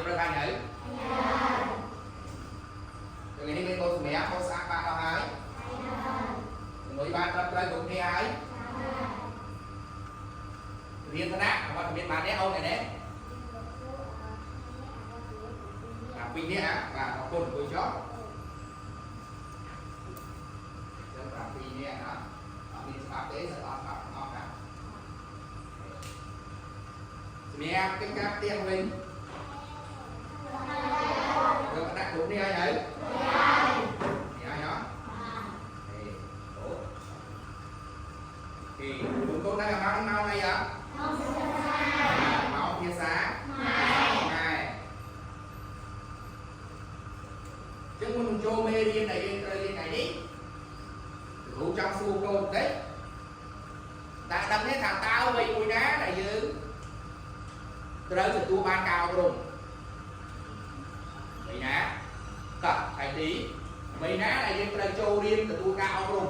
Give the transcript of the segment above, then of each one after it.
ព្រឹកហើយនៅថ្ងៃនេះមានកូនសម្រាប់កូនស្អាតបានដល់ហើយមួយបានត្រឹមត្រូវគ្រប់គ្នាហើយរៀនថ្នាក់អត់មានបានទេអូននេះអាពីរនេះអាបាទអរគុណអង្គុយចុះចឹងប្រាពីរនេះណាអត់មានច្បាប់ទេសិតអត់ច្បាប់អស់ណាសម្រាប់កិច្ចការផ្ទះវិញយកដាក់គ្រប់នេះហើយហើយនេះហើយហ៎ហេអូគេកូនកូនដែរមកមកអីអត់មកភាសាខ្មែរចឹងមុននឹងចូលមេរៀនដែលយើងត្រូវរៀនថ្ងៃនេះគ្រូចង់សួរកូនបន្តិចតើដឹងទេថាតើវ័យមួយណាដែលយើងត្រូវទទួលបានការអប់រំវ័យណាតោះថ្ងៃទីវ័យណាដែលយើងត្រូវចូលរៀនទទួលការអប់រំ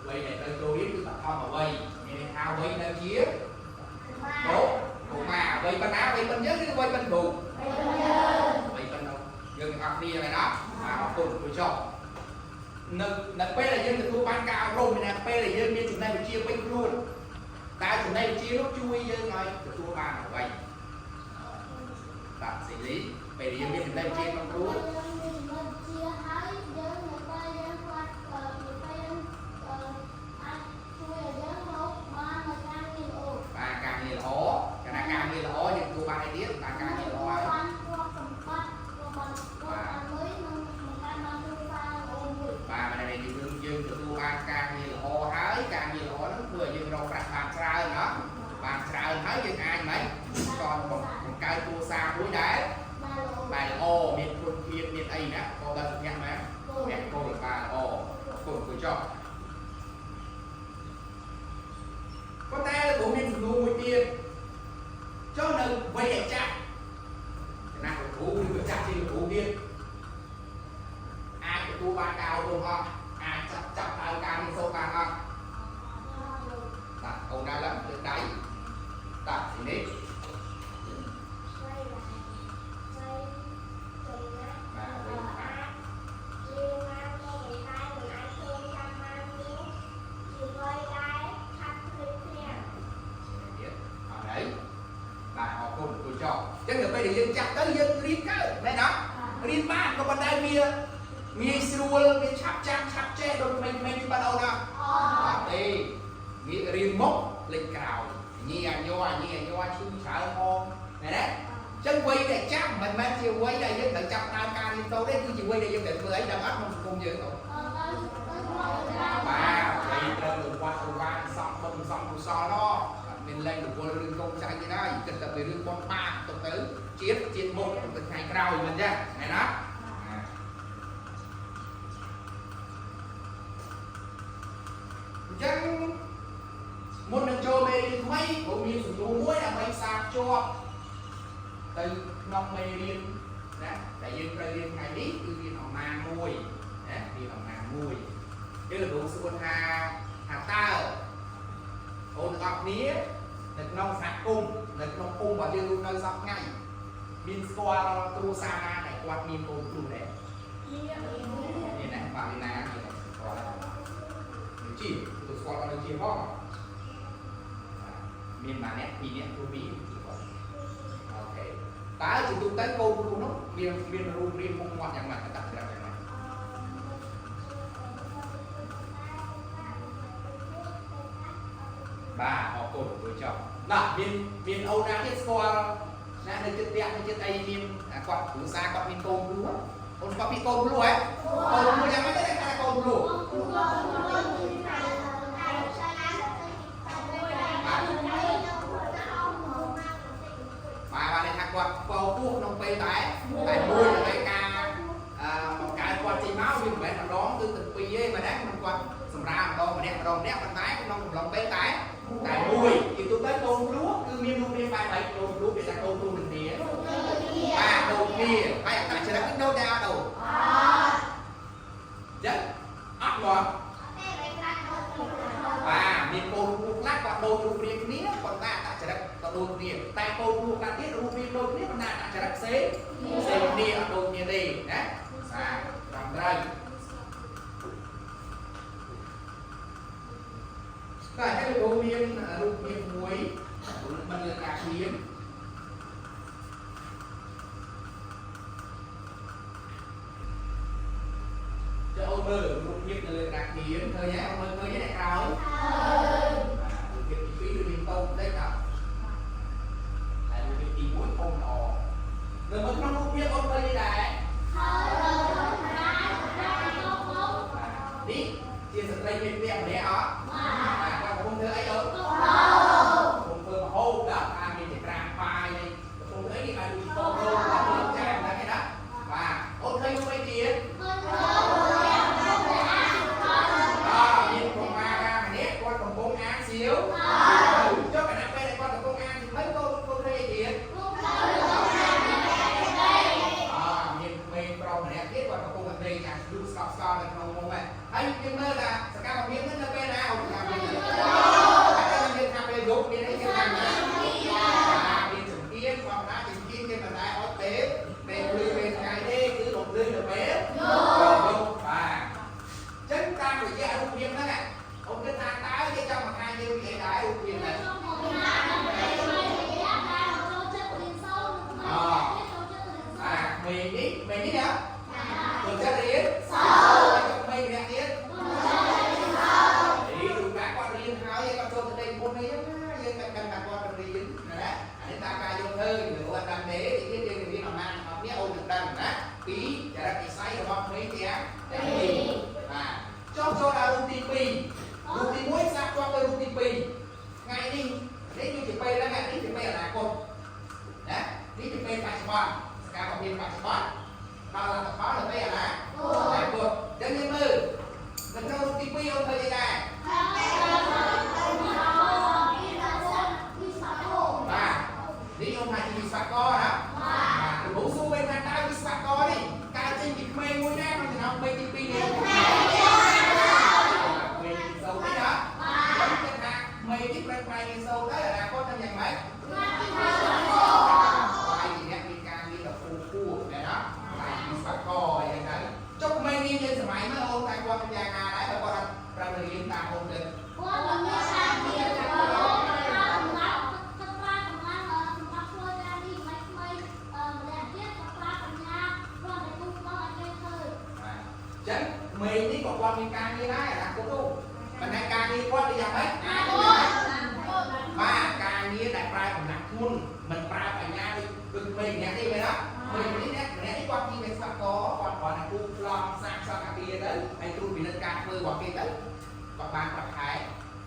វ័យដែលត្រូវចូលរៀនគឺបឋមវ័យមានន័យថាវ័យនៅជាកូកុមារវ័យប៉ុណ្ណាវ័យប៉ុណ្យើងឬវ័យប៉ុណ្គ្រូវ័យប៉ុណ្ណោះយើងទាំងអស់គ្នាមែនអត់បាទអរគុណគូចុះនៅនៅពេលដែលយើងទទួលបានការអប់រំមានន័យពេលដែលយើងមានចំណេះវិជ្ជាពេញខ្លួនតើចំណេះវិជ្ជានោះជួយយើងឲ្យទទួលបានអ្វីបាទសេលីពេលដែលយើងមានចំណេះវិជ្ជាក្នុងខ្លួន ជាហើយយើងនៅពេលយើងគាត់នៅពេលយើងអាចជួយឲ្យយើងរកបាននៅការងារល្អ បាទការងារល្អកាលណាការងារល្អយើងទទួលបានអីទៀតបាទការងារល្អហើយ បានទ្រព្យសម្បត្តិបានបានលុយនិងបង្កើតបានគ្រួសារល្អមួយ បាទមិនដែលយើងយើងទទួលបានការងារល្អហើយការងារល្អហ្នឹងធ្វើឲ្យយើងរកប្រាក់បានច្រើនណោះបានច្រើនហើយយើងអាចមិនចង់បង្កើតគ្រួសារមួយដែរ បានល្អ ដែលល្អមានគុណភាពមានអីណាក៏ដល់សុភ័ក្រមកអ្នកកូនបាទល្អគុណគួចចោប៉ុន្តែលោកគ្រូមានសំណួរមួយទៀតចុះនៅវ័យដែលចាស់ចំណាស់លោកគ្រូឬក៏ចាស់ជាងលោកគ្រូទៀតអាចទទួលបានការអប់រំអត់អាចចាប់ចាប់ដើមការរៀនសូត្របានអត់ បាទអូនដែរឡើងលើកដៃតាទីនេះ វ័យវ័យចំណាស់ បាទវ័យ អាចរៀនបានក៏ប៉ុន្តែមិនអាចចូលចាំបាននោះជាវ័យដែលឆាប់ភ្លេចភ្លាំង ទៀតអត់ហើយបាទអរគុណគូចောអញ្ចឹងដល់ពេលដែលយើងចាស់ទៅយើងរៀនកើតមែនអត់រៀនបានក៏ប៉ុន្តែវាងាយស្រួលវាឆាប់ចាំឆាប់ចេះដូចក្មេងៗនេះបាទអូនអត់អត់ទេងាករៀនមុខលេចក្រោយញីអញ័រញីអញ័រឈឺច្រើនផងមែនទេអញ្ចឹងវ័យដែលចាំមិនមែនជាវ័យដែលយើងត្រូវចាប់ដើមការរៀនសូត្រទេគឺជាវ័យដែលយើងត្រូវធ្វើអីដឹងអត់ក្នុងសង្គមយើងអូន បាទហើយត្រូវទៅវត្តទៅវានសំបុណ្យសំកុសលណោះអត់មានលែងរវល់រឿងកូនចៅទៀតហើយគិតតែពីរឿងបុណ្យបាបទុកទៅជាតិជាតិមុខទុកទៅថ្ងៃក្រោយមិនចឹងមែនអត់អញ្ចឹងមុននឹងចូលមេរៀនថ្មីព្រោះមានសំណួរមួយដើម្បីផ្សារភ្ជាប់ទៅក្នុងមេរៀនណាដែលយើងត្រូវរៀនថ្ងៃនេះគឺរៀនអំណាមួយណារៀនអំណាមួយ គឺលោកគ្រូសួរថាថាតើអូនទាំងអស់គ្នានៅក្នុងសហគមន៍នៅក្នុងភូមិរបស់យើងរស់នៅសពថ្ងៃមានស្គាល់គ្រួសារណាដែលគាត់មានកូនគ្រូដែរមានណាបាទមានណាមានស្គាល់ដូចជាទៅស្គាល់អត់ដូចជាផងមានម៉ាអ្នកពីរអ្នកគ្រូពីរគាត់អូខេតើជាទូទៅកូនគ្រូនោះមានមានរូបរាងមុខមាត់យ៉ាងម៉េចតើប្រាប់យ៉ាងម៉េច បាទអរគុណជួយចុះណោះមានមានអូនណាទៀតស្គាល់ណានៅចិត្តផ្ទះនៅចិត្តអីមានគាត់គ្រួសារគាត់មានកូនគ្រូអូនស្គាល់ពីកូនគ្រូហ៎កូនគ្រូយ៉ាងម៉េចទៅថាកូនគ្រូបាទបាទន័យថាគាត់ពោពោះក្នុងពេលតែតែមួយដើម្បីការអឺបង្កើតគាត់ចេញមកវាមិនមែនម្ដងគឺទាំងពីរទេមែនទេមិនគាត់សម្រាប់ម្ដងម្នាក់ម្ដងម្នាក់ប៉ុន្តែក្នុងកំឡុងពេលតែតែមួយជាទូទៅកូនគ្រូគឺមានរូបរាងបែបម៉េចកូនគ្រូគេថាកូនគ្រូនឹងគ្នាបាទដូចគ្នាហើយអត្តចរិតគឺដូចដែរអត់អូអញ្ចឹងអត់មកបាទ តូចរូបរាងគ្នាប៉ុន្តែអត្តចរិតក៏ដូចគ្នាតែកូនពស់ខ្លះទៀតរូបរាងដូចគ្នាប៉ុន្តែអត្តចរិតផ្សេងផ្សេងគ្នាអត់ដូចគ្នាទេណាបាទត្រឹមត្រូវតែហើយលោកមានរូបភាពមួយមិនលើការព្រាម จะអូនមើលរូបភាពនៅលើក្តារខៀនឃើញទេអូនមើលឃើញទេអ្នកក្រោយបាទរូបភាពទី2ដូចមានតូចបន្តិចដល់តែរូបភាពទី1ធំល្អនៅមើលក្នុងរូបភាពអូនឃើញនេះដែរនេះជាស្ត្រីមានផ្ទះម្នាក់អត់បាទគាត់កំពុងធ្វើអីអូនកំពុងធ្វើម្ហូបដល់ថាមានចក្រាមបាយនេះកំពុងធ្វើអីនេះបានដូចតូចតូចដល់ចានហ្នឹងឯណាបាទអូនឃើញរូបអីទៀត អមានកុមារាម្នាក់គាត់កំពុងអានសៀវចុះគណៈពេលដែលគាត់កំពុងអានសៀវភៅកូនកូនឃើញអីទៀតអមានក្មេងប្រុសម្នាក់ទៀតគាត់កំពុងតែដេកអាយូស្កប់ស្កល់នៅក្នុងមុំហ្នឹងហើយយើងមើលថាសកម្មភាពហ្នឹងនៅពេលណាអូនសកម្មភាពហ្នឹងហើយយើងថាពេលយប់មានអីគេថាណាមានចង្កៀងគាត់ថាចង្កៀងគេមិនដែរអត់ទេពេលភ្លឺពេលថ្ងៃទេគឺរំលឺនៅពេលយប់បាទ ចឹងតាមរយៈរូបភាពហ្នឹងអូនគិតថាតើគេចង់បង្ហាញយើងពីអីដែររូបភាពហ្នឹងអាក្មេងនេះក្មេងនេះណាចូលចិត្តរៀនសូត្រក្មេងម្នាក់ទៀតអីរូបកាគាត់រៀនហើយគាត់ចូលទៅដេកមុននេះណាយើងមិនដឹងថាគាត់រៀនណាអានេះតាមការយល់ឃើញលោកអត់ដឹងទេទីទៀតយើងរៀនអំណាចរបស់គ្នាអូននឹងដឹងណាពីចរិតនិស័យរបស់ក្មេងទាំងទាំងពីរបាទចុះចូលដល់រូបទី2រូបទី1សាប់ជាប់ទៅរូបទី2ថ្ងៃនេះនេះគឺជាពេលហ្នឹងនេះជាពេលអនាគតណានេះជាពេលបច្ចុប្បន្នសកម្មភាពបច្ចុប្បន្នដល់លទ្ធផលនៅពេលអនាគតអញ្ចឹងយើងមើលនៅក្នុងរូបទី2អូនឃើញអីដែរបាទនេះអូនថាជាវិស្វករណាបាទលោកគ្រូសួរវិញថាតើវិស្វករនេះកើតចេញពីក្មេងមួយណាក្នុងចំណោមក្មេងទី2នេះក្មេងទីសូត្រនេះណាបាទខ្ញុំគិតថាក្មេងនេះប្រឹងប្រែងរៀនសូត្រទៅអនាគតនឹងយ៉ាងម៉េចបាយជាអ្នកមានការងារដ៏ខ្ពង់ខ្ពស់មែនទេបាយវិស្វករអីហ្នឹងទៅចុះក្មេងនេះយើងសម័យមើលអូនតែគាត់เป็นយ៉ាងណាដែរបើគាត់អត់ប្រឹងរៀនតាមអូនទៅ បាទអញ្ចឹងក្មេងនេះក៏គាត់មានការងារដែរអនាគតនោះប៉ុន្តែការងារគាត់វាយ៉ាងម៉េចបាទការងារដែលប្រើកម្លាំងធ្ងន់មិនប្រើបញ្ញាដូចដូចក្មេងម្នាក់ទេមែនទេក្មេងនេះអ្នកម្នាក់នេះគាត់ជាវិស្វករគាត់គ្រាន់តែគូប្លង់សាងសង់អាគារទៅហើយត្រួតពិនិត្យការធ្វើរបស់គេទៅគាត់បានប្រាក់ខែ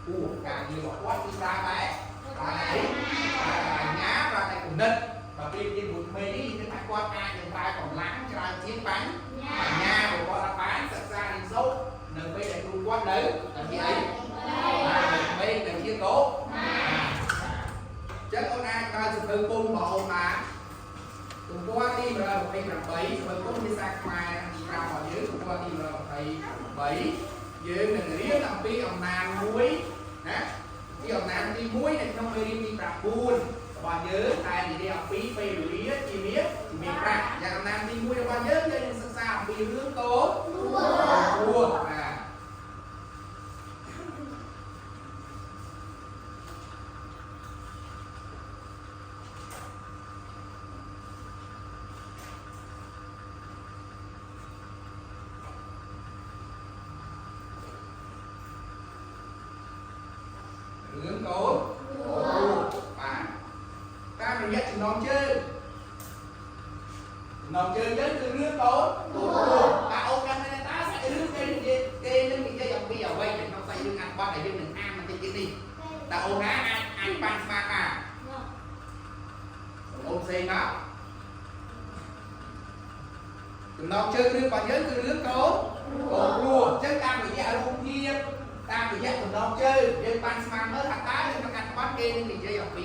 គួរការងាររបស់គាត់គឺប្រើតែប្រើតែប្រើតែបញ្ញាប្រើតែគំនិតបើប្រៀបធៀបមួយក្មេងនេះគឺថាគាត់អាចនឹងប្រើកម្លាំងច្រើនជាងបញ្ញារបស់គាត់អត់បានសិក្សារៀនសូត្រនៅពេលដែលគ្រូគាត់នៅតែជាអីបាទក្មេងនៅជាកោចឹងអូនអាចបើសភៅពុំរបស់អូនបានទំព័រទី128សភៅពុំភាសាខ្មែរទី5របស់យើងទំព័រទី128យើងនឹងរៀនអំពីអំណានមួយណាជាអំណានទី1នៅក្នុងមេរៀនទី9របស់យើងតែនិយាយអំពីពេលវេលាជាមាសជាមាសប្រាក់យ៉ាងអំណានទី1របស់យើងយើងនឹងសិក្សាអំពីរឿងកូនគួរបាទរឿងកូនគួរបាទតាមរយៈចំណងជើងចំណងជើងយើងគឺរឿងកូនគួរតើអូនដឹងទេតើសាច់រឿងគេនិយាយគេនឹងនិយាយអំពីអ្វីនៅក្នុងសាច់រឿងអត្ថបទដែលយើងនឹងអានបន្តិចទៀតនេះតើអូនណាអាចអាចប៉ាន់ស្មានបានអូនផ្សេងមកចំណងជើងរឿងរបស់យើងគឺរឿងកូនកូនគួរអញ្ចឹងតាមរយៈរូបភាពតាមរយៈចំណងជើងយើងបានស្មានមើលថាតើនៅក្នុងអត្ថបទគេនឹងនិយាយអំពី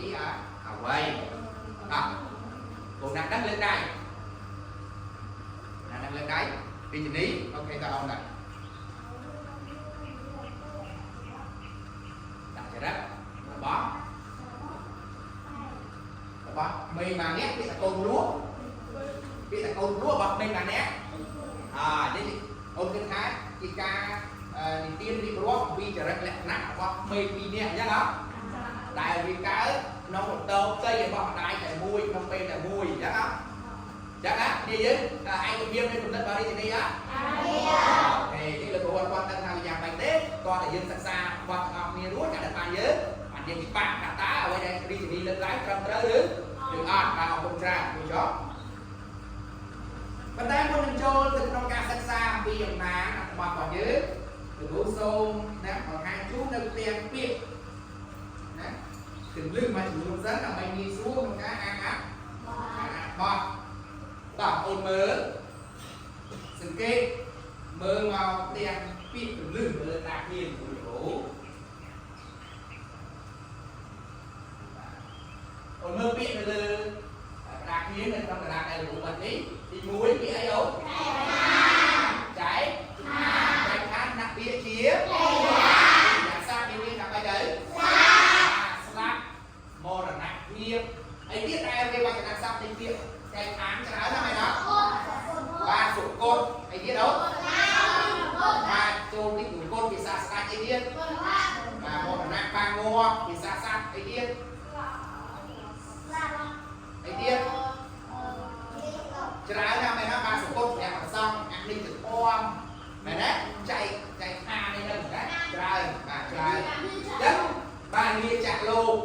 អ្វីអ่ะកូនណាដឹងលើកដៃណាដឹងលើកដៃពីជំនីអូខេតើអូនដែរដាក់ចរិតរបស់ ក្មេងម៉ាអ្នកពាក្យថាកូនភ្លោះពាក្យថាកូនភ្លោះរបស់ក្មេងម៉ាអ្នកអានេះអូនគិតថាជាការនិទានរៀបរាប់អំពីចរិតលក្ខណៈរបស់ក្មេងពីរនាក់អញ្ចឹងហ៎ដែលវាកើតក្នុងរតោផ្ទៃរបស់ម្ដាយតែមួយក្នុងពេលតែមួយអញ្ចឹងហ៎អញ្ចឹងណាគ្នាយើងឯកភាពនៃគំនិតរបស់រាជនីហ៎ OK នេះលោកគ្រូអត់គាត់ដឹងថាវាយ៉ាងម៉េចទេគាត់តែយើងសិក្សាបទទាំងអស់គ្នារួចតែដល់បានយើងបានយើងច្បាស់ថាតើអ្វីដែលរាជនីលើកឡើងត្រឹមត្រូវឬឬអត់បាទអរគុណច្រើនគូចុះប៉ុន្តែមុននឹងចូលទៅក្នុងការសិក្សាអំពីអំណាចអត្ថបទរបស់យើងលោកគ្រូសូមណាបង្ហាញជូននៅផ្ទាំងពាក្យណាគន្លឹះមួយចំនួនសិនដើម្បីងាយស្រួលក្នុងការអានអត្ថបទតោះអូនមើលសង្កេតមើលមកផ្ទាំងពាក្យគន្លឹះមើលតាគ្នាមួយគ្រូអូនមើលពាក្យនៅលើក្តារគ្នានៅក្នុងក្តារដែលគ្រូបិទនេះទី1ពាក្យអីអូនចែកចែកខានដាក់ពាក្យជាយ៉ាសាមានន័យថាម៉េចទៅស្លាប់មរណភាពអីទៀតដែលគេវចនៈស័ព្ទនៃពាក្យចែកខានច្រើនណាស់មែនអត់បាទសុគតអីទៀតអូនបាទចូលនេះសុគតភាសាស្ដាច់អីទៀតបាទមរណៈបាងាប់ភាសាសត្វអីទៀតអីទៀតច្រើនណាស់មែនណាបាទសុគតសម្រាប់ប្រសង់អនិច្ចធម៌មែនណាចែកចែកខាននេះហ្នឹងណាច្រើនបាទច្រើនអញ្ចឹងបាទលាចាក់លោក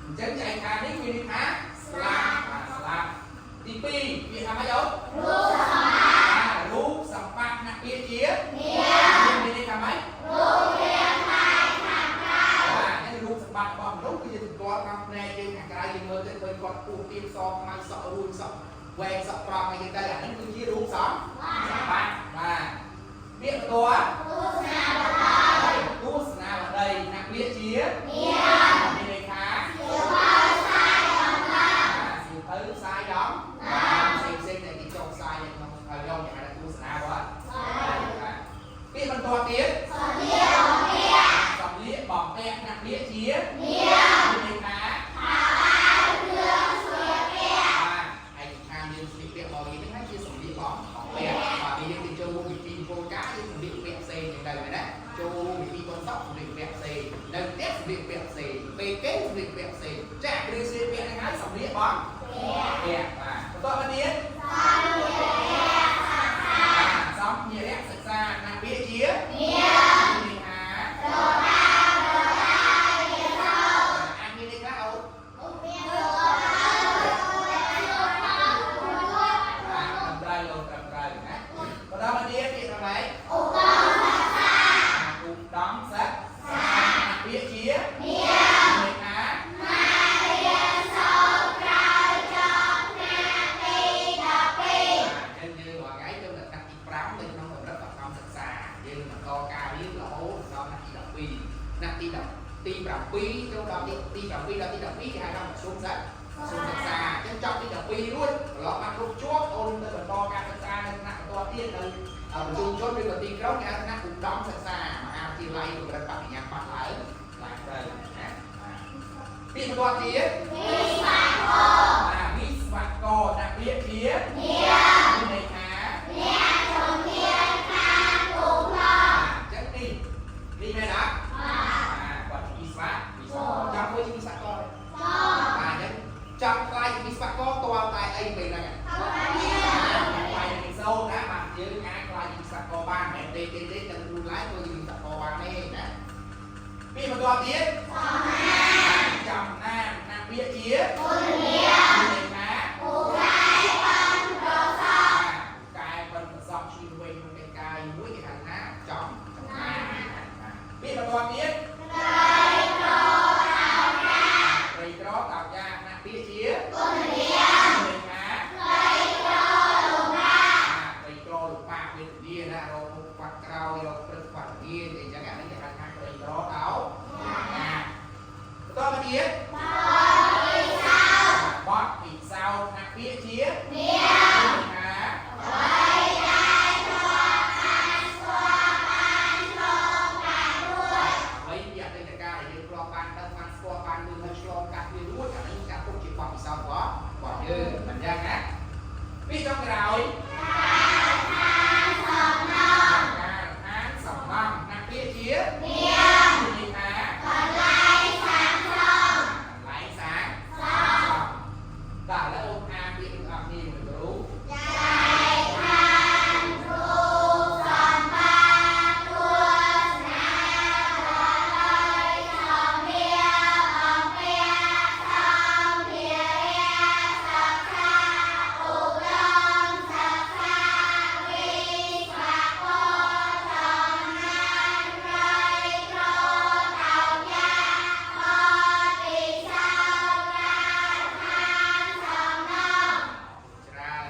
អញ្ចឹងចែកខាននេះមានន័យថាស្លាប់បាទស្លាប់ទី2ពាក្យថាម៉េចអូនរូបសម្បត្តិណាពាក្យជាមានន័យថាម៉េចបាទនេះរូបសម្បត្តិរបស់មនុស្សគឺជាសម្គាល់តាមភ្នែកយើងខាងក្រៅយើងមើលទៅឃើញគាត់ពោះទៀមសខ្មៅសក់រួញសក់វែងសក់ត្រង់អីចឹងទៅអានេះគឺជារូបសម្បត្តិបាទពាក្យបន្ទាប់ទស្សនាវដ្តីណាពាក្យជាមានន័យថាសៀវភៅផ្សាយដំផ្សេងផ្សេងដែលគេចុះផ្សាយនៅក្នុងហើយយកគេហៅថាទស្សនាវដ្តីបាទពាក្យបន្ទាប់ទៀតសម្លៀកបំពាក់ណាពាក្យជាមានន័យថាបាទឯកខាងយើងស្លៀកពាក់មកនេះហ្នឹងហើយជាសម្លៀកបំពាក់បាទពេលយើងទៅចូលរួមពិធីធ្វើការយើងសម្លៀកពាក់ផ្សេងចឹងទៅមែនទេចូលរួមពិធីបុណ្យសពសម្លៀកពាក់ផ្សេងនៅផ្ទះសម្លៀកពាក់ផ្សេងពេលគេសម្លៀកពាក់ផ្សេងចាក់ឬស្លៀកពាក់ហ្នឹងហើយសម្លៀកបំពាក់បាទបន្តមកទៀតសម្ភារៈសិក្សាណាពាក្យជាមានន័យថាអាចមានន័យខ្លះអូន បាទត្រឹមត្រូវលោកត្រឹមត្រូវណាបន្តមកទៀតពាក្យថាម៉េចឧត្តមសិក្សាពាក្យជាមានថាបាទអញ្ចឹងយើងរាល់ថ្ងៃទៅដល់ថ្នាក់ទី5នៅក្នុងកម្រិតបឋមសិក្សាយើងបន្តការរៀនរហូតដល់ថ្នាក់ទី12ថ្នាក់ទី10ទី7ចូលដល់ទី7ដល់ទី12គេហៅថាមធ្យមសិក្សាអញ្ចឹងចប់ទី12រួចត្រឡប់មកគ្រប់ជាប់អូនទៅបន្តការសិក្សានៅថ្នាក់បន្តទៀតនៅប្រជុំជនឬក៏ទីក្រុងគេហៅថ្នាក់ឧត្តមសិក្សាមហាវិទ្យាល័យកម្រិតបរិញ្ញាបត្រឡើងឡើងទៅណាពាក្យបន្តទៀតបាទវិស្វករដាក់ពាក្យជាមានន័យថាអញ្ចឹងនេះនេះមែនអត់បាទគាត់ជាវិស្វវិស្វករចង់ធ្វើជាវិស្វករទេបាទអញ្ចឹងចង់ខ្លាយជាវិស្វករតើតែអីពេលហ្នឹងខ្លាយជាសូត្រណាបាទយើងអាចខ្លាយជាវិស្វករបានមិនទេទេទេទាំងខ្លួនឡើយធ្វើជាវិស្វករបានទេណាពាក្យបន្តទៀតចំណានណាពាក្យជាមានន័យថាកែបិណ្ឌប្រសពឈាមវិញក្នុងកិច្ចការមួយគេហៅថាចំចំណានពាក្យបន្តទៀតក្រីក្រតោកយ៉ាណាពាក្យជាមានន័យថាក្រីក្រលំបាកវេទនាណារកមុខខ្វាត់ក្រោយរកព្រឹកខ្វាត់ងាយអីចឹងអានេះគេហៅថាក្រីក្រតោកយ៉ាបន្តមកទៀតបទពិសោធន៍ណាពាក្យជាមានថា អ្វីពីអតីតកាលដែលយើងធ្លាប់បានដឹងបានស្គាល់បានមើលហើយឆ្លងកាត់វារួចអានេះចាត់ទុកជាបទពិសោធន៍របស់ របស់យើងមិនយ៉ាងណាពីចុងក្រោយការដ្ឋានសំណង់ណាពាក្យជានាមនិយាយថាកន្លែងសាងសង់កន្លែងសាងសង់បាទឥឡូវអូនអានពាក្យទាំងអស់គ្នាមួយគ្រូ ច្រើន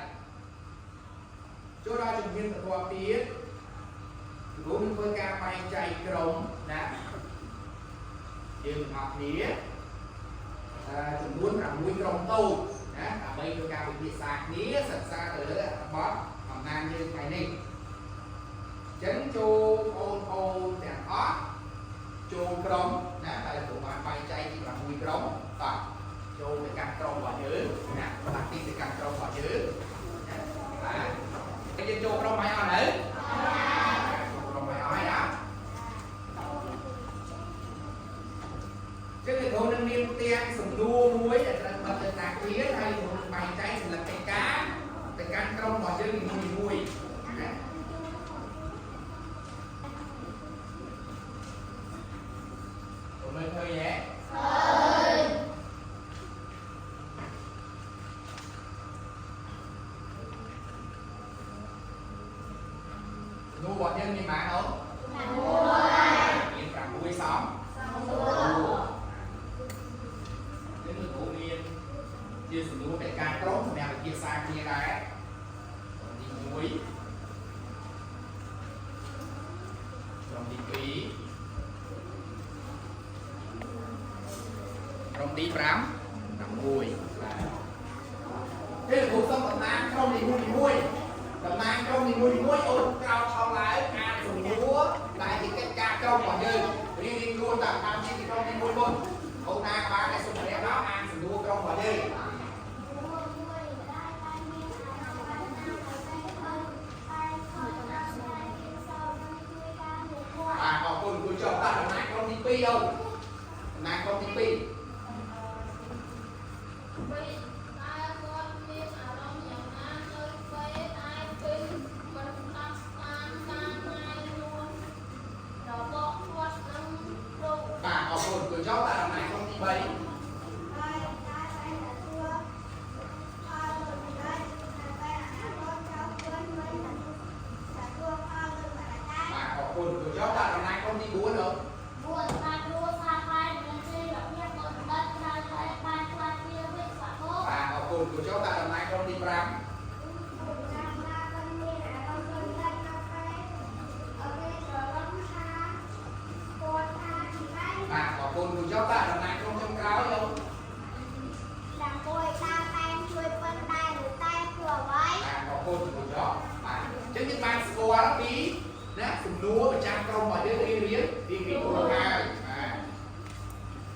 ចូលដល់ជំហានបន្ទាប់ទៀតគ្រូនឹងធ្វើការបែងចែកក្រុមណាយើងទាំងអស់គ្នាអឺចំនួន6ក្រុមតូចណាដើម្បីធ្វើការពិភាក្សាគ្នាសិក្សាទៅលើអត្ថបទអំណាចយើងថ្ងៃនេះអញ្ចឹងចូលបងប្អូនទាំងអស់ចូលក្រុមណាតែគ្រូបានបែងចែកជា6ក្រុមបាទចូលទៅកាន់ក្រុមរបស់យើងណាផ្លាស់ទីទៅកាន់ក្រុមរបស់យើង បាទយើងចូលក្រុមហើយអត់នៅចូលក្រុមហើយអត់ហើយណាចឹងលោកគ្រូនឹងមានផ្ទាំងសំណួរមួយដែលត្រូវបិទទៅតាមគ្នាហើយលោកគ្រូនឹងបែងចែកសន្លឹកកិច្ចការទៅកាន់ក្រុមរបស់យើងនីមួយៗណាខ្ញុំមើលឃើញទេសំណួររបស់យើងមានប៉ុន្មានអូនមាន6សំ យើងលោកគ្រូមានជាសំណួរកិច្ចការក្រុមសម្រាប់វិទ្យាសាស្ត្រគ្នាដែរក្រុមទី1ក្រុមទី2ក្រុមទី5 6បាទពេលលោកគ្រូសុំតំណាងក្រុមនីមួយៗតំណាងក្រុមនីមួយៗអូនក្រោកឈរឡើងអានសំណួរដែលជាកិច្ចការក្រុមរបស់យើងរៀងៗខ្លួនតាមតាមជាក្រុមទី1មុនអូនណាក៏បានតែសុំម្នាក់មកអានសំណួរក្រុមរបស់យើង បាទអរគុណគូចុះតោះតំណាងក្រុមទី2អូនតំណាងក្រុមទី2 បីតើគាត់មានអារម្មណ៍យ៉ាងណានៅពេលដែលពេលមិនស្ដាប់តាមការណែនាំរបស់គាត់និងគ្រូ បាទអរគុណគូចុះតោះតំណាងក្រុមទី3បាទអរគុណគូចុះតោះតំណាងក្រុមទី4អូន ពួនសាគ្រួសារបែបមានជីវភាពបុណ្យដិតក្រោយពេលបានក្លាយជាវិស្វករ បាទអរគុណគូចុះតោះតំណាងក្រុមទី5បាទអរគុណគូចុះតោះតំណាងក្រុមចុងក្រោយអូនបាទអរគុណគូចុះបាទអញ្ចឹងយើងបានស្គាល់ពីណាសំណួរប្រចាំក្រុមរបស់យើងរៀនរៀនរៀនរៀនខ្លួនហើយបាទ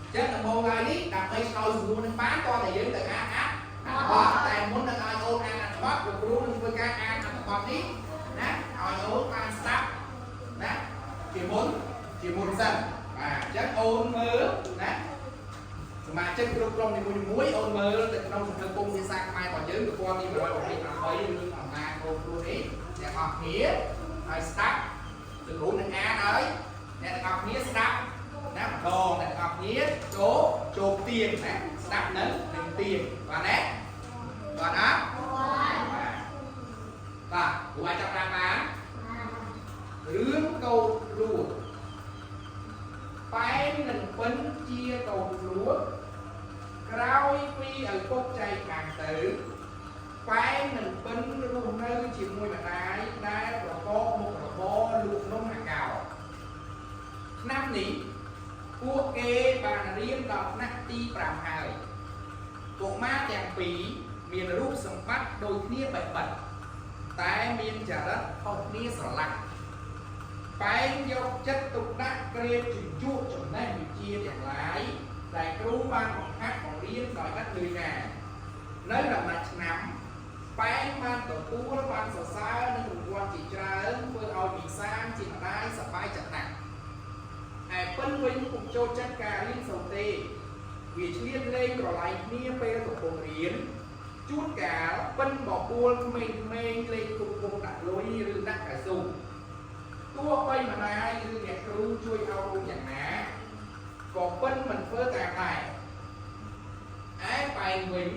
អញ្ចឹងដំបូងឡើយនេះដើម្បីឆ្លើយសំណួរនឹងបានតើតែយើងទៅអានអត្ថបទតែមុននឹងឲ្យអូនអានអត្ថបទលោកគ្រូនឹងធ្វើការអានអត្ថបទនេះណាឲ្យអូនបានស្ដាប់ណាជាមុនជាមុនសិនបាទអញ្ចឹងអូនមើលណាសមាជិកគ្រប់ក្រុមនីមួយៗអូនមើលទៅក្នុងសភៅពុំភាសាខ្មែររបស់យើងទំព័រទី128រឿងអំណាចអូនគ្រូនេះអ្នកអស់គ្នាហើយស្ដាប់លោកគ្រូនឹងអានឲ្យអ្នកទាំងអស់គ្នាស្ដាប់ណាម្ដងអ្នកទាំងអស់គ្នាចូលចូលទៀងណាស្ដាប់នឹងនឹងទៀងបាទណាបាទណាបាទបាទគ្រូអាចចាប់តាមបានរឿងកោតលួចប៉ែននិងពិនជាកោតលួចក្រោយពីឪពុកចែកខាងទៅប៉ែននិងពិនរស់នៅជាមួយម្ដាយដែលប្រកបមុខរបរលក់នំអាកោឆ្នាំនេះពួកគេបានរៀនដល់ថ្នាក់ទី5ហើយកុមារទាំងពីរមានរូបសម្បត្តិដូចគ្នាបេះបិទតែមានចរិតខុសគ្នាស្រឡះ បែងយកចិត្តទុកដាក់ក្រេបជញ្ជក់ចំណេះវិជ្ជាទាំងឡាយដែលគ្រូបានបង្ហាត់បង្រៀនដោយឥតនឿយណា នៅដំណាច់ឆ្នាំប៉ែនបានទទួលបានសរសើរនិងរង្វាន់ជាច្រើនធ្វើឲ្យវិសាលជាម្ដាយសប្បាយចិត្តណាស់ឯពិនវិញពុំចូលចិត្តការរៀនសូត្រទេវាឆ្លៀតលេងក្រឡែងគ្នាពេលកំពុងរៀនជួនកាលពិនបបួលក្មេងៗលេងគុំគុំដាក់លុយឬដាក់កៅស៊ូទោះបីម្ដាយឬអ្នកគ្រូជួយអប់រំយ៉ាងណាក៏ពិនមិនធ្វើតាមដែរឯប៉ែនវិញ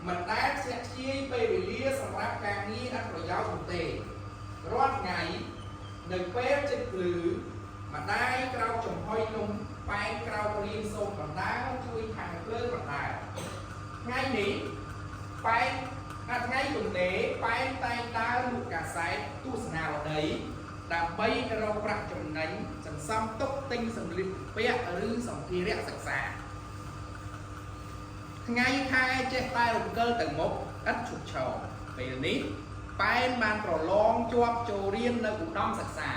មិនដែលខ្ជះខ្ជាយពេលវេលាសម្រាប់ការងារឥតប្រយោជន៍នោះទេរាល់ថ្ងៃនៅពេលចិត្តភ្លឺម្ដាយក្រោកចំហុយនំប៉ែនក្រោករៀនសូត្របណ្ដាជួយខាងភ្លើងបណ្ដាថ្ងៃនេះប៉ែនអាថ្ងៃទំនេរប៉ែនតែងដើរលក់កាសែតទស្សនាវដ្តីដើម្បីរកប្រាក់ចំណេញសន្សំទុកទិញសម្លៀកបំពាក់ឬសម្ភារៈសិក្សាថ្ងៃខែចេះតែរំកិលទៅមុខឥតឈប់ឈរពេលនេះប៉ែនបានប្រឡងជាប់ចូលរៀននៅឧត្តមសិក្សា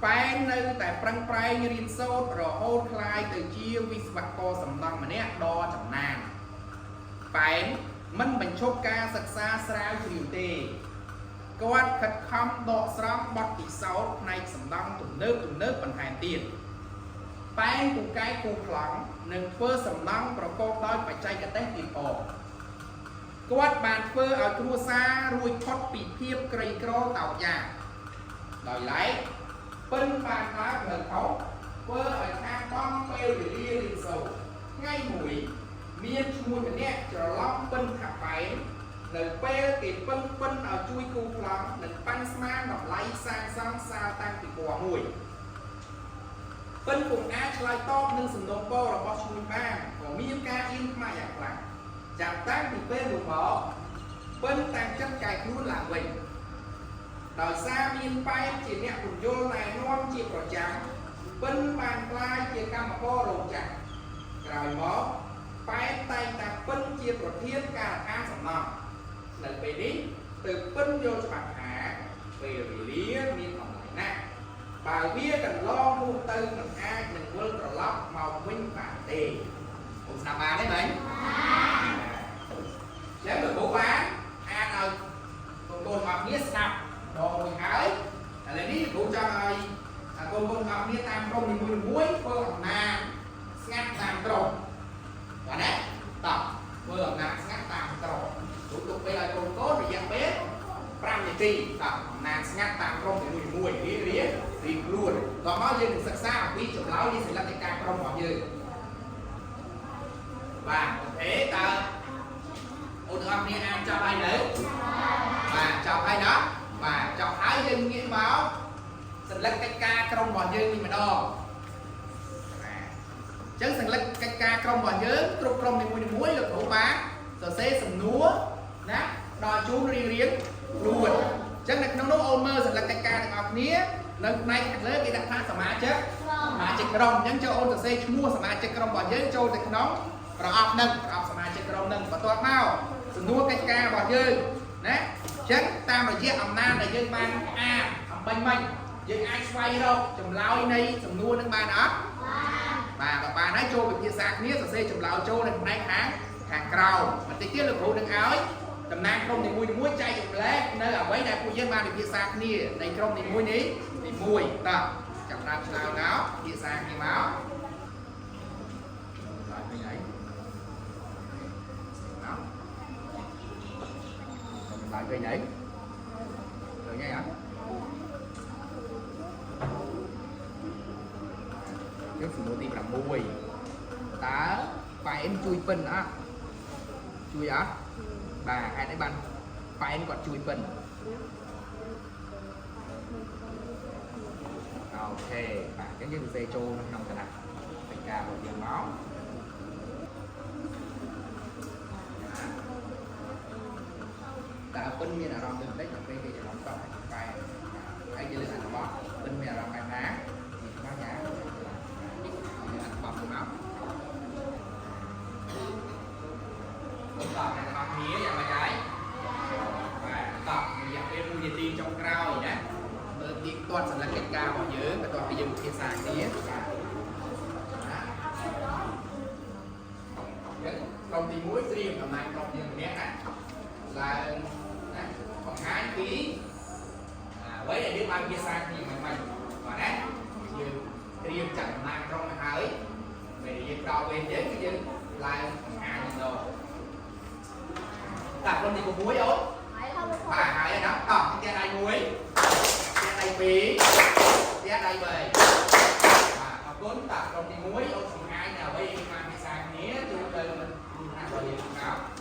ប៉ែននៅតែប្រឹងប្រែងរៀនសូត្ររហូតក្លាយទៅជាវិស្វករសំណង់ម្នាក់ដ៏ចំណានប៉ែនមិនបញ្ឈប់ការសិក្សាស្រាវជ្រាវទេគាត់ខិតខំដកស្រង់បទពិសោធន៍ផ្នែកសំណង់ទំនើបទំនើបបន្ថែមទៀតប៉ែនពូកែគូប្លង់នឹងធ្វើសំណង់ប្រកបដោយបច្ចេកទេសទៀតផងគាត់បានធ្វើឲ្យគ្រួសាររួចផុតពីភាពក្រីក្រតោកយ៉ាកដោយឡែកពិនបានដើរផ្លូវខុសធ្វើឲ្យខាតបង់ពេលវេលារៀនសូត្រថ្ងៃមួយមានឈ្មោះម្នាក់ច្រឡំពិនថាប៉ែននៅពេលគេពឹងពិនឲ្យជួយគូប្លង់និងប៉ាន់ស្មានតម្លៃសាងសង់សាលតាំងពីពណ៌មួយពិនពុំអាចឆ្លើយតបនឹងសំណូមពររបស់ឈ្មួញបានក៏មានការអៀនខ្មាស់យ៉ាងខ្លាំងចាប់តាំងពីពេលនោះមកពិនតាំងចិត្តកែខ្លួនឡើងវិញដោយសារមានប៉ែនជាអ្នកពន្យល់ណែនាំជាប្រចាំពិនបានក្លាយជាកម្មកររោងចក្រក្រោយមកប៉ែនតែងតែពិនជាប្រធានការដ្ឋានសំណង់នៅពេលនេះទើបពិនយល់ច្បាស់ថាពេលវេលាមានតម្លៃណាស់បើវាកន្លងហួសទៅមិនអាចនឹងវិលត្រឡប់មកវិញបានទេខ្ញុំស្ដាប់បានទេមែនចឹងលោកគ្រូបានអានឲ្យកូនកូនអស់គ្នាស្ដាប់ដងមួយហើយឥឡូវនេះលោកគ្រូចង់ឲ្យកូនកូនអស់គ្នាតាមក្រុមនីមួយៗធ្វើអំណាចស្ងាត់តាមក្រុមបាទណាតោះធ្វើអំណាចស្ងាត់តាមក្រុមគ្រូទុកពេលឲ្យកូនកូនរយៈពេល5នាទីតោះអំណាចស្ងាត់តាមក្រុមនីមួយៗរៀបរៀបរៀងខ្លួនតោះមកយើងនឹងសិក្សាអំពីចម្លើយនៃសិលឹកនៃការក្រុមរបស់យើងបាទ OK តើអូនទាំងអស់គ្នាអានចប់ហើយនៅបាទចប់ហើយណាបាទចប់ហើយយើងងាកមកសន្លឹកកិច្ចការក្រុមរបស់យើងនេះម្ដងបាទអញ្ចឹងសន្លឹកកិច្ចការក្រុមរបស់យើងគ្រប់ក្រុមនីមួយៗលោកគ្រូបាទសរសេរសំណួរណាដល់ជូនរៀងរៀងខ្លួនអញ្ចឹងនៅក្នុងនោះអូនមើលសន្លឹកកិច្ចការទាំងអស់គ្នានៅផ្នែកខាងលើគេដាក់ថាសមាជិក សមាជិកក្រុមអញ្ចឹងចូលអូនសរសេរឈ្មោះសមាជិកក្រុមរបស់យើងចូលទៅក្នុងប្រអប់នឹងប្រអប់សមាជិកក្រុមនឹងបន្ទាប់មកសំណួរកិច្ចការរបស់យើងណាអញ្ចឹងតាមរយៈអំណាចដែលយើងបានអានអំបញ្ញមិញយើងអាចស្វែងរកចម្លើយនៃសំណួរនឹងបានអត់បាទបើបានហើយចូលពិភាក្សាគ្នាសរសេរចម្លើយចូលនៅផ្នែកខាងខាងក្រោមបន្តិចទៀតលោកគ្រូនឹងឲ្យតំណាងក្រុមនីមួយៗចែករំលែកនៅអ្វីដែលពួកយើងបានពិភាក្សាគ្នានៃក្រុមនីមួយនេះនីមួយតោះចាប់ដើមឆ្លើយមកពិភាក្សាគ្នាមកឆ្លើយវិញហើយមកចម្លើយវិញហើយឃើញហើយអត់យើងសំណួរទី6តើប៉ែនជួយពិនអត់ជួយអត់បាទហេតុអីបានប៉ែនគាត់ជួយពិន OK បាទអញ្ចឹងយើងសរសេរចូលនៅក្នុងក្រដាសកិច្ចការរបស់យើងមកតើពិនមានអារម្មណ៍ដូចម្ដេចដល់ពេលគេច្រឡំតោះឲ្យប៉ែនហើយយើងលើកអត្ថបទពិនមានអារម្មណ៍បែបណានេះមកញ៉ាំយើងអត្ថបទមកតោះអ្នកទាំងអស់គ្នាយ៉ាងម៉េចហើយបាទតោះរយៈពេល1នាទីចុងក្រោយណា មើលទីទាត់សន្លឹកកិច្ចការរបស់យើងបន្ទាប់ពីយើងពិភាក្សាគ្នាបាទណាអញ្ចឹងក្រុមទី ទី1ត្រៀមតំណាងក្រុមយើងម្នាក់ណាឡើងណាបង្ហាញពីអ្វីដែលយើងបានភាសាគ្នាមិនបាច់បាទណាយើងត្រៀមចាត់តំណាងក្រុមមកហើយពេលយើងដល់វេនយើងគឺយើងឡើងបង្ហាញម្ដងតាក្រុមទី6អូន ហើយហើយ បាទហើយណាតោះផ្ទះដៃ1ផ្ទះដៃ2ផ្ទះដៃ3បាទអរគុណតាក្រុមទី1អូនបង្ហាញនៅអ្វីយើងបានភាសាគ្នាជួយទៅគ្រូថ្នាក់របស់យើងមក បាទ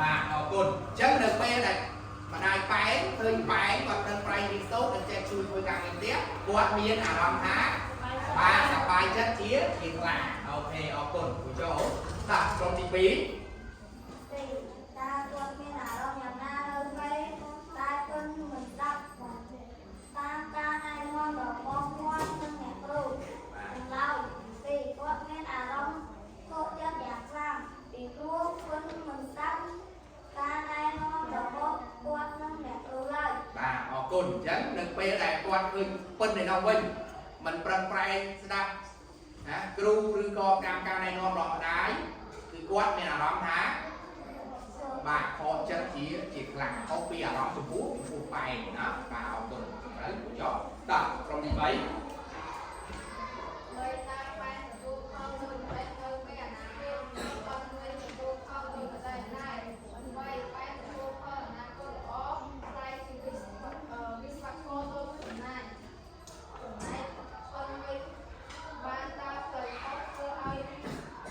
បាទអរគុណអញ្ចឹងនៅពេលដែលម្ដាយប៉ែងឃើញប៉ែងគាត់ប្រឹងប្រែងរៀនសូត្រនិងចេះជួយធ្វើការងារផ្ទះគាត់មានអារម្មណ៍ថាបាទសប្បាយចិត្តជាជាខ្លាំង OK អរគុណគូចូលតោះក្រុមទី2 ទីតើគាត់មានអារម្មណ៍យ៉ាងណានៅពេលតែគុណមិនស្ដាប់តាមការណែនាំរបស់គាត់និងអ្នកគ្រូចម្លើយទីគាត់មានអារម្មណ៍ខកចិត្តយ៉ាងខ្លាំងពីព្រោះគុណមិនស្ដាប់ការណែនាំរបស់គាត់និងអ្នកគ្រូឡើយ បាទអរគុណអញ្ចឹងនៅពេលដែលគាត់ឃើញពិនឯនោះវិញមិនប្រឹងប្រែងស្ដាប់ណាគ្រូឬក៏តាមការណែនាំរបស់ម្ដាយគឺគាត់មានអារម្មណ៍ថាបាទខកចិត្តជាជាខ្លាំងខុសពីអារម្មណ៍ចំពោះចំពោះប៉ែងណាបាទអរគុណត្រូវគូចុះតោះក្រុមទី3 បីតាបែនទទួលផលដូចម្ដេចនៅពេលអនាគតប៉ុនវិញទទួលផលដូចម្ដេចដែរបីបែនទទួលផលអនាគតល្អខ្លាយជាវិស្វវិស្វករដ៏ចំណាយចំណែកប៉ុនវិញបានដើរផ្លូវខុសធ្វើឲ្យ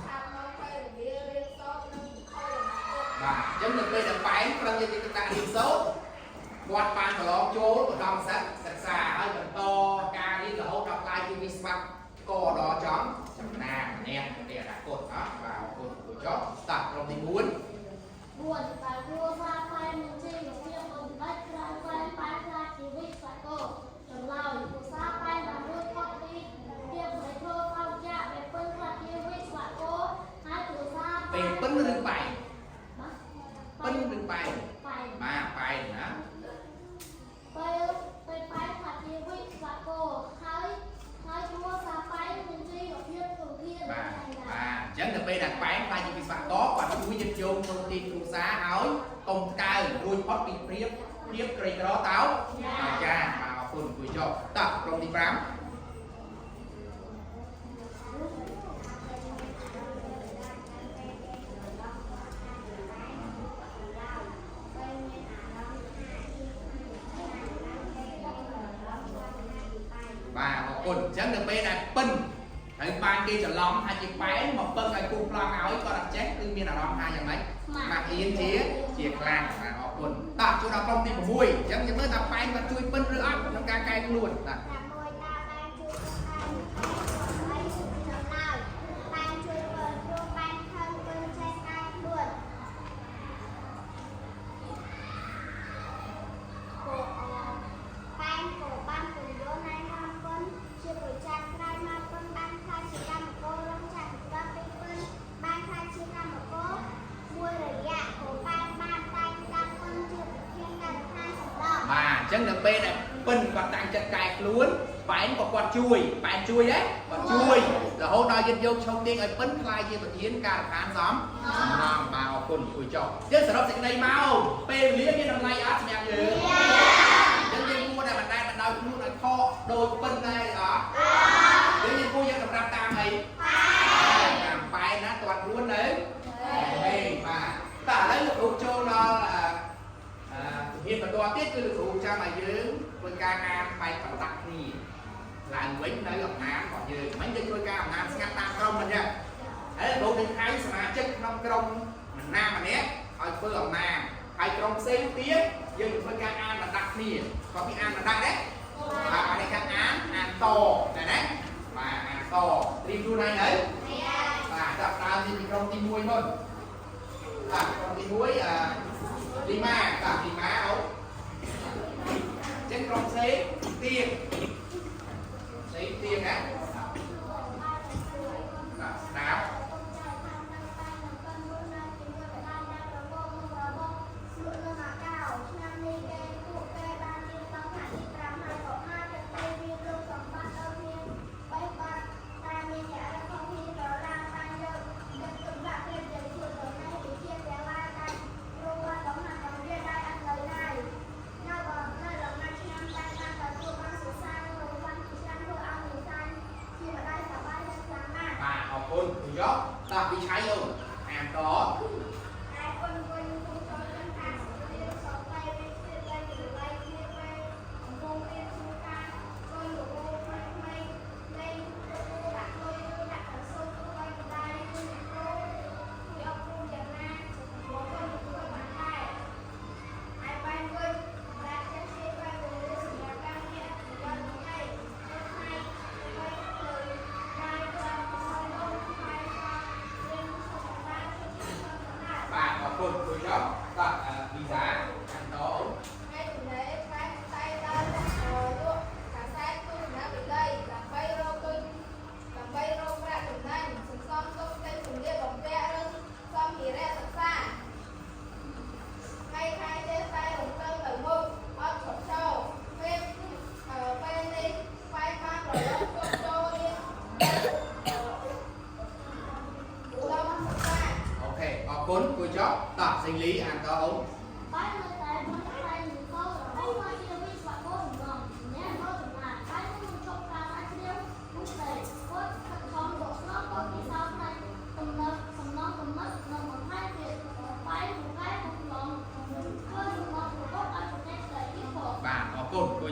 ខាតបង់ពេលវេលារៀនសូត្រនិងផលអនាគត បាទអញ្ចឹងនៅពេលដែលប៉ែងប្រឹងយកចិត្តទុកដាក់រៀនសូត្រគាត់បានប្រឡងចូលឧត្តមសិក្សាហើយបន្តការរៀនរហូតដល់ក្លាយជាវិស្វករដ៏ចំចំណានម្នាក់នៅអនាគតណាបាទអរគុណគូចុះតោះក្រុមទី4 4តើគ្រួសារប៉ែនមានជីវភាពដូចម្ដេចក្រោយប៉ែនប៉ែនខ្លាចជាវិស្វករចម្លើយគ្រួសារប៉ែនបានរួចផុតពីភាពនៃធ្វើខោចាក់ដែលពឹងខ្លាចជាវិស្វករហើយគ្រួសារ ពេលពិនឬប៉ែង បាទ ពិនឬប៉ែង ប៉ែន បាទប៉ែងណា ពេលពេលប៉ែនខ្លាចជាវិស្វករហើយហើយគ្រួសារប៉ែនមានជីវភាពធំធាន បាទបាទអញ្ចឹងនៅពេលដែលប៉ែងក្លាយជាវិស្វករគាត់ជួយយឹតយោងក្នុងទីគ្រួសារឲ្យកុំកើរួចផុតពីព្រៀបព្រៀបក្រីក្រតោអាចារ្យបាទអរគុណគូចុះតោះក្រុមទី5 បាទអរគុណអញ្ចឹងនៅពេលដែលពិនហើយបានគេច្រឡំថាជាប៉ែនមកពឹងឲ្យគូប្លង់ឲ្យគាត់អត់ចេះគឺមានអារម្មណ៍ថាយ៉ាងម៉េចម៉ាក់អៀនជាជាខ្លាំងបាទអរគុណតោះចូលដល់ក្រុមទី6អញ្ចឹងយើងមើលថាប៉ែនគាត់ជួយពិនឬអត់ក្នុងការកែខ្លួនបាទ តាមមួយតាបែនជួយបែនចម្លើយបែនជួយបើព្រោះបែនខឹងពឹងចេះកែខ្លួនគោអបែនគោបានពន្យល់ណែនាំគុណជាប្រចាំក្រោយមកគុណបានខ្លាចជាកម្មកររងចក្រដល់ពីគុណបានខ្លាចជាកម្មករមួយរយៈគោបែនបានតែងតាំងគុណជាប្រធានការដ្ឋានសម្រាប់ បាទអញ្ចឹងនៅពេលដែលពិនគាត់តាំងចិត្តកែខ្លួនប៉ែនក៏គាត់ជួយប៉ែនជួយដែរគាត់ជួយរហូតដល់យឹតយកឈោកទាញឲ្យពិនក្លាយជាប្រធានការដ្ឋានសំសំណងបាទអរគុណជួយចុះយើងសរុបសេចក្តីមកពេលវេលាមានតម្លៃអត់សម្រាប់យើង អញ្ចឹងយើងគួរតែបណ្ដែតបណ្ដោយខ្លួនឲ្យខកដូចពិនដែរអត់អញ្ចឹងយើងគួរយើងតម្រាប់តាមអីតាមប៉ែនណាទាត់ខ្លួននៅហេបាទតើឥឡូវលោកគ្រូចូលដល់អឺអឺជំហានបន្តទៀតគឺលោកគ្រូចាំឲ្យយើងធ្វើការអានបែបបណ្ដាក់គ្នាឡើងវិញនៅអំណាចរបស់យើងមិនយើងធ្វើការអំណាចស្ងាត់តាមក្រុមមិនចឹងហើយលោកគ្រូនឹងហៅសមាជិកក្នុងក្រុមម្នាក់ម្នាក់ឲ្យធ្វើអំណាចហើយក្រុមផ្សេងទៀតយើងនឹងធ្វើការអានបណ្ដាក់គ្នាគាត់ពីអានបណ្ដាក់ដែរបាទអានេះការអានអានតតែណាបាទអានតត្រៀមខ្លួនហើយនៅបាទចាប់ដើមពីក្រុមទី1មុនបាទក្រុមទី1អឺលីម៉ាបាទលីម៉ាអូអញ្ចឹងក្រុមផ្សេងទៀត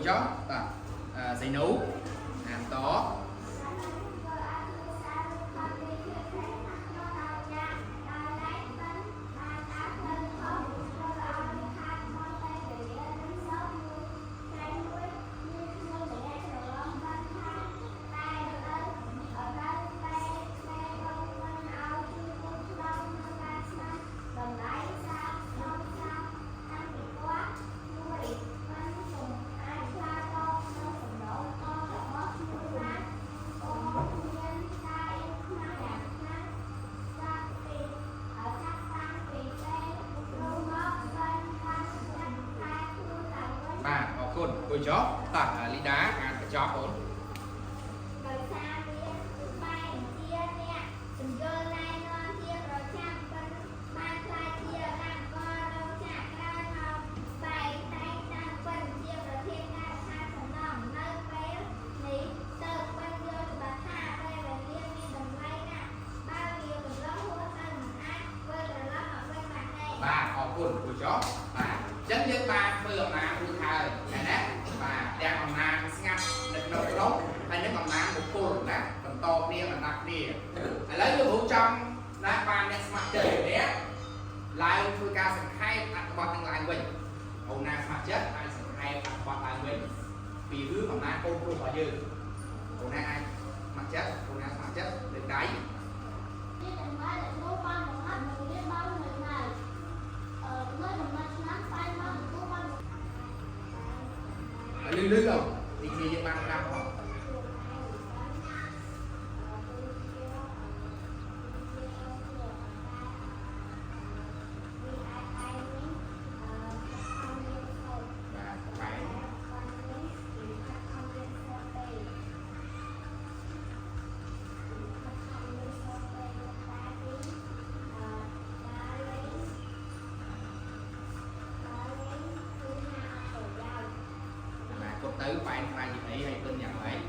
ចុះតោះអឺសៃនូអានតបាទអរគុណអង្គុយចុះតោះលីដាអានបញ្ចប់អូន ដោយសារមានបែងជាអ្នកបញ្យល់ណែនាំជាប្រចាំប៉ុនបានខ្លាចជាកម្មកររោងចក្រក្រោយមកបែងតែងតាំងពិនជាប្រធានការដ្ឋានសំណង់នៅពេលនេះទៅពិនយល់ច្បាស់ថាពេលវេលាមានតម្លៃណាស់បើវាកន្លងហួសទៅមិនអាចវិលត្រឡប់មកវិញបានទេ បាទអរគុណអង្គុយចុះបាទអញ្ចឹងយើងបានធ្វើអំណាចរួចហើយឃើញទេបាទទាំងអំណាចស្ងាត់នៅក្នុងក្រុមហើយនិងអំណាចបុគ្គលណាបន្តគ្នាបណ្ដាប់គ្នាឥឡូវលោកគ្រូចង់ណាបានអ្នកស្ម័គ្រចិត្តម្នាក់ឡើងធ្វើការសង្ខេបអត្ថបទនឹងឡើងវិញអូនណាស្ម័គ្រចិត្តអាចសង្ខេបអត្ថបទឡើងវិញពីរឿងអំណាចកូនប្រុសរបស់យើងអូនណាអាចស្ម័គ្រចិត្តអូនណាស្ម័គ្រចិត្តលើកដៃ ជាទាំងឡាយដែលគ្រូបានបង្ហាត់និងរៀនបាននៅណៅអឺនៅដំណាក់ឆ្នាំស្អែកមកគ្រូបាន លឺលឺអូនទីគ្នាយើងបានស្ដាប់ផងបាទបែរអនាគតទៅបែរខ្លាចជាអីហើយពិនយ៉ាងម៉េច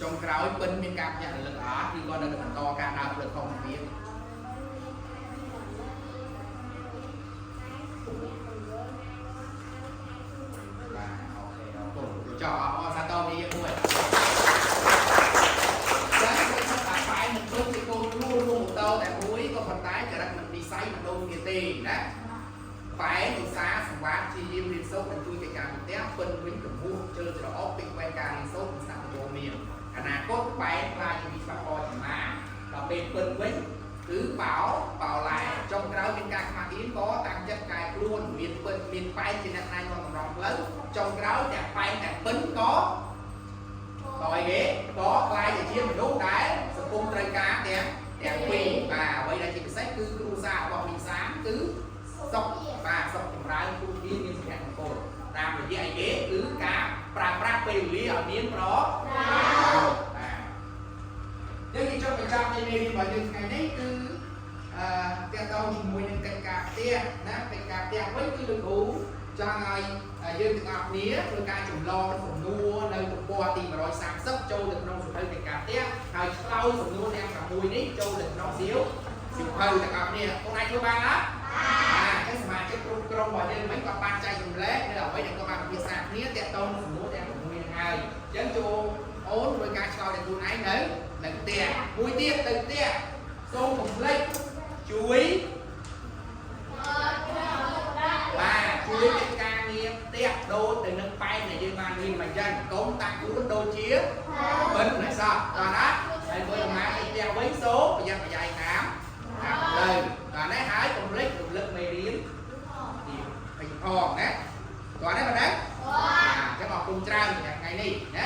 ចុងក្រោយពិនមានការភ្ញាក់រលឹកអត់ឬក៏នៅតែបន្តការដើរផ្លូវខុសនឹងទៀតបាទ OK អរគុណចុះអរសាទរនេះយើងមួយចា៎ខ្ញុំថាបែរមិនដូចជាកូនរួមរួមម៉ូតូតែមួយក៏ប៉ុន្តែចរិតមិននិស័យមិនដូចគ្នាទេណាបែរឧស្សាហ៍សង្វាតជាយាមរៀនសូត្រនិងជួយកិច្ចការផ្ទះពិនវិញកម្ពស់ជើច្រអកពេកវែងការរៀនសូត្រនិងស្ដាប់ដំបូន្មានអនាគតបែរខ្លាចជាវិស្វករចំណាដល់ពេលពិនវិញគឺបោបោឡែចុងក្រោយមានការខ្មាស់អៀនក៏តាំងចិត្តកែខ្លួនមានពិនមានបែរជាអ្នកណែនាំតម្រង់ផ្លូវចុងក្រោយទាំងបែរទាំងពិនក៏ ក៏អីគេក៏ខ្លាយទៅជាមនុស្សដែលសង្គមត្រូវការទាំងទាំងពីរបាទអ្វីដែលជាពិសេសគឺគ្រួសាររបស់មីសានគឺសុខបាទសុខចម្រើនទូគ្នាមានសុភមង្គលតាមរយៈអីគេគឺការប្រើប្រាស់ពេលវេលាឲ្យមានប្របាទយើងនិយាយចុះបញ្ចប់នៃមេរៀនរបស់យើងថ្ងៃនេះគឺអឺតកតងជាមួយនឹងកិច្ចការផ្ទះណាកិច្ចការផ្ទះវិញគឺលោកគ្រូចង់ឲ្យយើងទាំងអស់គ្នាធ្វើការចម្លងសំណួរនៅទំព័រទី130ចូលទៅក្នុងសៀវភៅកិច្ចការផ្ទះហើយឆ្លើយសំណួរទាំង6នេះចូលទៅក្នុងសៀវភៅទាំងអស់គ្នាអូនអាចធ្វើបានអត់បាទអញ្ចឹងសមាជិកគ្រប់ក្រុមរបស់យើងមិនក៏បានចែករំលែកនៅអ្វីដែលគាត់បានពិភាក្សាគ្នាតាក់ទងនឹងសំណួរទាំង6នេះហើយអញ្ចឹងចូលអូនធ្វើការឆ្លើយដល់ខ្លួនឯងនៅនៅផ្ទះមួយទៀតទៅផ្ទះសូមកុំភ្លេចជួយ បាទជួយកិច្ចការងារផ្ទះដូចទៅនឹងបែនដែលយើងបានរៀនមកអញ្ចឹងកុំតាក់ខ្លួនដូចជាបិណ្ឌណែសោះតោះណាហើយធ្វើដំណើរទៅផ្ទះវិញសូមប្រយ័ត្នប្រយែងតាមតាមផ្លូវតោះណាហើយកុំភ្លេចរំលឹកមេរៀនទៀតហើយផងណាតោះណាបងណាបាទអញ្ចឹងអរគុណច្រើនសម្រាប់ថ្ងៃនេះណា